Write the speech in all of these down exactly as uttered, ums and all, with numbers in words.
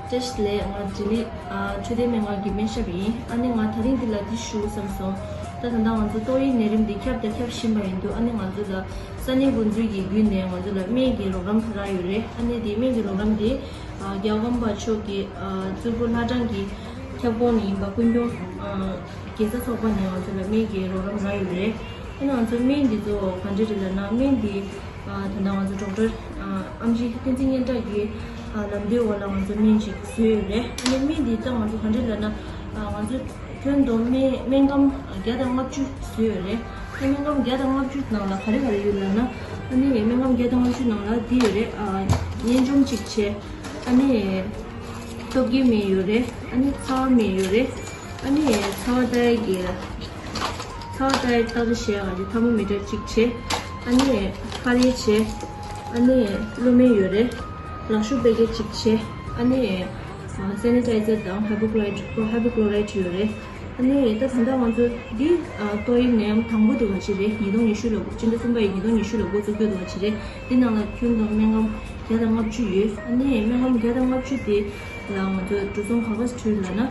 བཀྲ་ཤིས་བདེ་ལེགས། ང་འབྲི་ལི་ཨ་འཕྲོད་བསྟེན་སྨན་ཁང་གི་སྨན་ཞབས་ཡིན། ཨ་ནི་ང་ད་རིང་འདི་ལ་འདི་ཞུ་བསམ་སོང་། ད་ད་ལྟ་ང་ཚོ་ཏོག་དབྱིབས་ནད་རིམས་འདི་ཁྱབ་དང་ཁྱབ་བཞིན་པ་ཡིན་འདུག་ཨ་ནི་ང་ཚོ་ལ་ས་གནས་འགོ་འཛུགས་ཀྱི་བརྒྱུད་ནས་ང་ཚོ་ལ་སྨན་གྱི་རོགས་རམ་རག་ཡོད་རེད། ཨ་ནི་འདི་སྨན་གྱི་རོགས་རམ་འདི་ཨ་རྒྱལ་བ་དམ་པ་མཆོག་གི་ཨ་གཙོ་བོ་བླ་བྲང་གི་ཁྱབ་ཁོངས་ནས་ཡིན་པ་ཀུན་འབྱུང་ཨ་དགེ་རྩ་ཚོགས་པ་ནས་ང་ཚོ་ལ་སྨན་གྱི་རོགས་རམ་རག་ཡོད་རེད། ཨ་ནི་ང་ཚོ་སྨན་འདི་ཚོ་ག་འདྲ་རེད་ལབ་ན། སྨན་འདི་ཨ་ད་ལྟ་ང་ཚོ་ཌོག་ཊར་ཨ་ཨེམ་ཆི་བསྟན་འཛིན་སྙན་གྲགས་ཀྱི་ཨ་ལམ་སྟོན་འོག་ལ་ང་ཚོ་སྨན་ཅིག་བཟོས་ཡོད་རེད། ཨ་ནི་སྨན་འདི་ད་ང་ཚོ་ག་འདྲ་ལབ་ན། ཨ་ང་ཚོ་ཁྱོན་བསྡོམས་སྨན་སྨན་སྒམ་བརྒྱ་དང་ལྔ་བཅུ་བཟོས་ཡོད་རེད། ཨ་སྨན་སྒམ་བརྒྱ་དང་ལྔ་བཅུ་ནང་ལ་ག་རེ་ག་རེ་ཡོད་ལབ་ན། ཨ་ནི་སྨན་སྒམ་བརྒྱ་དང་ལྔ་བཅུ་ནང་ལ་འདི་ཡོད་རེད། ཨ་གཉན་འཇོམས་གཅིག་བྱས། ཨ་ནི་སྟོབས་རྒྱས་སྨན་ཡོད་རེད། ཨ་ནི་ཚ་བ་སྨན་ཡོད་རེད། ཨ་ནི་ཚ་བ་ལྟ་ཡ་གི་ཚ་བ་ལྟ་ཡ་ལྟ་རེ་བྱས། ཨ་ནི་ཐར་མོ་མི་ཊར་གཅིག་བྱས། ཨ་ནི་ཁ་རས་བྱས། ཨ་ནི་གློ་སྨན་ཡོད་རེད། ལག་ཤུབས་པེ་ཀེཊ་གཅིག་བྱས། ཨ་ནི་ཨ་སེ་ནི་ཊའི་ཛར་དང་ཧའི་པོ་ཀོ་ལོ་རའི་ཌི་ཧའི་པོ་ཀོ་ལོ་རའི་ཌི་ཡོད་རེད། ཨ་ནི་ད་ད་ལྟ་ང་ཚོ་འདི་ཨ་ཏོག་དབྱིབས་ནད་ཡམས་དང་པོ་དེ་ག་ཅིག་རེད། ཉིས་སྟོང་ཉི་ཤུ་ལ་སྤྱི་ཟླ་གསུམ་པ་ཡི་ཉིས་སྟོང་ཉི་ཤུ་ལ་འགོ་བཙུགས་རྒྱུ་དེ་ག་ཅིག་རེད། འདི་ནང་ལ་ཁྱོན་བསྡོམས་སྨན་སྒམ་བརྒྱ་དང་ལྔ་བཅུ་ཡོད། ཨ་ནི་སྨན་སྒམ་བརྒྱ་དང་ལྔ་བཅུ་དེ་ལ་ང་ཚོ་འགྲོ་སོང་ག་པར་སྤྲོད་ལབ་ན།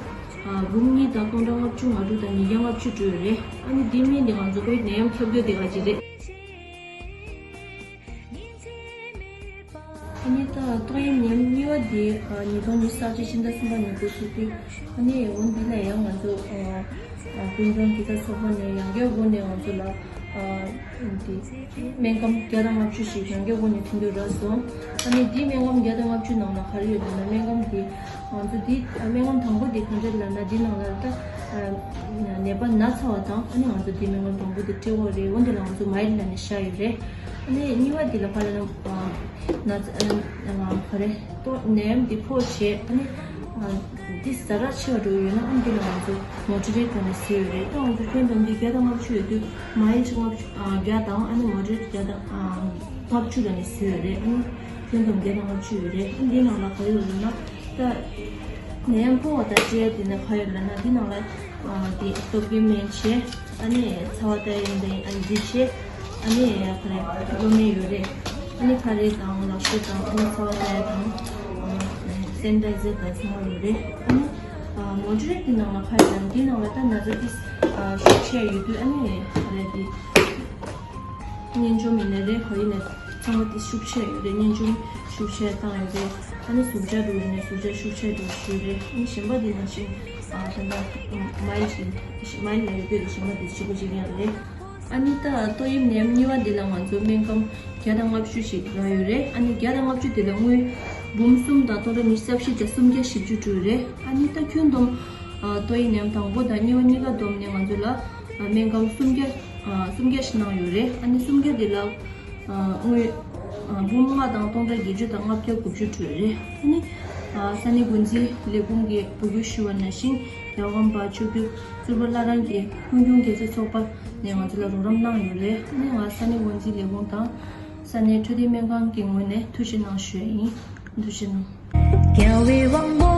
ཨ་འབུམ་གཉིས་དང་སྟོང་ཕྲག་ལྔ་བཅུ་ང་དྲུག་དང་ཉིས་བརྒྱ་ལྔ་བཅུ་སྤྲོད་ཡོད་རེད། ཨ་ནི་འདི་སྨན་འདི་ང་ཚོ་ཀོ་ཝིཌ་ནད་ཡམས་ཁྱབ་རྒྱུ་དེ་ག་ཅིག་རེད། ཨ་ནི་ད་ཏོག་དབྱིབས་ནད་ཡམས་གཉིས་པ་དེ་ཨ་ཉིས་སྟོང་ཉི་ཤུ་རྩ་གཅིག་ཕྱི་ཟླ་གསུམ་པ་ནས་འགོ་ཚུགས་དུས། ཨ་ནི་འོ་འདི་ལ་ཡང་ང་ཚོ་ཨ་ཨ་ཀུན་འབྱུང་དགེ་རྩ་ཚོགས་པ་ནས་ཡང་བསྐྱར་སྒོ་ནས་ང་ཚོ་ལ་ཨ་འདི་སྨན་སྒམ་བརྒྱ་དང་ལྔ་བཅུ་ཞིག་ཡང་བསྐྱར་སྒོ་ནས་ཐོན་རྒྱུ་རག་སོང་། ཨ་ནི་འདི་སྨན་སྒམ་བརྒྱ་དང་ལྔ་བཅུ་ནང་ལ་ག་རེ་ཡོད་ལབ་ན། སྨན་སྒམ་འདི་ང་ཚོ་འདི་ཨ་སྨན་སྒམ་དང་པོ་འདི་ག་འདྲ་ལབ་ན། འདི་ནང་ལ་ད་ཨ་ནད་པ་ན་ཚ་བ་དང་། ཨ་ནི་ང་ཚོ་འདི་སྨན་སྒམ་དང་པོ་འདི་སྤྲད་ཡོད་རེད། འོ་འདི་ལ་ང་ཚོ་མའིལ་ཌི་ལབ་ནས་བཞག་ཡོད་རེད། ཨ་ནི་གཉིས་པ་འདི་ལ་ག་རེ་ལབ་ན། ན་ཚ་ཨ་ག་རེ་ཏོ་ནད་ཡམས་འདི་ཕོག་བྱས། ཨ་ནི་ཨ་འདི་ཟ་རག་ཆེ་བ་འགྲོ་ཡོད་ན། ཨ་ནི་འདི་ལ་ང་ཚོ་མོ་ཊ་རེཊ་ལབ་ནས་ཟེར་ཡོད་རེད། ད་ང་ཚོ་ཁྱོན་བསྡོམས་འདི་བརྒྱ་དང་ལྔ་བཅུ་ཡོད་དུས། མའིལ་ཌི་ལྔ་བཅུ་ཨ་བརྒྱ་དང་། ཨ་ནི་མོ་ཌ་རེཊ་བརྒྱ་དང་ཨ་ལྔ་བཅུ་ལབ་ནས་ཟེར་ཡོད་རེད། ཨ་ནི་ཁྱོན་བསྡོམས་བརྒྱ་དང་ལྔ་བཅུ་ཡོད་རེད། ཨ་ནི་འདི་ནང་ལ་ག་རེ་ཡོད་ལབ་ན། ད་ནད་ཡམས་ཕོག་པ་དང་སྤྲད་ཡ་དེ་ནི་ག་ཡོད་ལབ་ན། འདི་ནང་ལ་ཨ་དེ་སྟོབས་རྒྱས་སྨན་བྱས། ཨ་ནི་ཚ་བ་ལྟ་ཡ་ཡིན་པའི་ཨ་ནི་འདི་བྱས། ཨ་ནི་ག་རེ་གློ་སྨན་ཡོད་རེད། ཨ་ནི་ཁ་རས་དང་ལག་ཤུབས་དང་། ཨ་ནི་ཚ་བ་ལྟ་ཡ་དང་། ཨ་སེ་ནི་ཊའི་ཛར་དང་ཚང་མ་ཡོད་རེད། ཨ་ནི་ཨ་མོ་ཊ་རེཊ་དེ་ནང་ལ་ག་ཡོད་ལབ་ན། འདི་ནང་ལ་ད་ན་ཚ་དེ་ཨ་ཤུགས་ཆེ་ཡོད་དུས། ཨ་ནི་ག་རེ་དེ་གཉན་འཇོམས་ཡིན་ནའི་རེད། ག་ཡིན་ནའི་ཚང་མ་དེ་ཤུགས་ཆེ་ཡོད་རེད། གཉན་འཇོམས་ཤུགས་ཆེ་བཏང་ཡོད་རེད། ཨ་ནི་ཟུག་གཟེར་འགྲོ་ཡོད་ནའི་ཟུག་གཟེར་ཤུགས་ཆེ་འགྲོ་ཞུས་རེད། ཨ་ནི་གཞན་པ་དེ་ནང་བཞིན་ཨ་ད་ལྟ་མའིལ་ཌི་མའིལ་ཌི་ལབ་ཡོད་དུས་གཞན་པ་དེ་གཅིག་པ་གཅིག་རྐྱང་རེད། ཨ་ནི་ད་ཏོག་དབྱིབས་ནད་ཡམས་གཉིས་པ་འདི་ལ་ང་ཚོ་སྨན་སྒམ་བརྒྱ་དང་ལྔ་བཅུ་ཞིག་རག་ཡོད་རེད། ཨ་ནི་བརྒྱ་དང་ལྔ་བཅུ་དེ་ལ་དངུལ་འབུམ་གསུམ་དང་སྟོང་ཕྲག་ཉི་ཤུ་རྩ་བཞི་བརྒྱ་སུམ་བརྒྱ་བཞི་བཅུ་སྤྲོད་ཡོད་རེད། ཨ་ནི་ད་ཁྱོན་བསྡོམས་ཨ་ཏོག་དབྱིབས་ནད་ཡམས་དང་པོ་དང་གཉིས་པ་གཉིས་ཀ་བསྡོམས་ནས་ང་ཚོ་ལ་ཨ་སྨན་སྒམ་སུམ་བརྒྱ་ཨ་སུམ་བརྒྱ་ཞིག་གནང་ཡོད་རེད། ཨ་ནི་སུམ་བརྒྱ་དེ་ལ་ཨ་དངུལ་ཨ་འབུམ་ལྔ་དང་སྟོང་ཕྲག་བརྒྱད་ཅུ་དང་ལྔ་བརྒྱ་དགུ་བཅུ་སྤྲོད་ཡོད་རེད། ཨ་ནི་ཨ་ས་གནས་འགོ་འཛིན་ལས་ཁུངས་ཀྱིས་འབོད་སྐུལ་ཞུས་པ་ནང་བཞིན། རྒྱལ་བ་དམ་པ་མཆོག་གི་གཙོ་བོ་བླ་བྲང་གི་ཀུན་འབྱུང་དགེ་རྩ་ཚོགས་པ་ནས་ང་ཚོ་ལ་རོགས་རམ་གནང་ཡོད་རེད། ཨ་ནི་ང་ས་གནས་འགོ་འཛིན་ལས་ཁུངས་དང་ས་གནས་འཕྲོད་བསྟེན་སྨན་ཁང་གི་ངོས་ནས་ཐུགས་རྗེ་གནང་ཞུ་ཡ་ཡིན། ཐུགས་རྗེ་གནང་། རྒྱལ་བའི་དབང་པོ།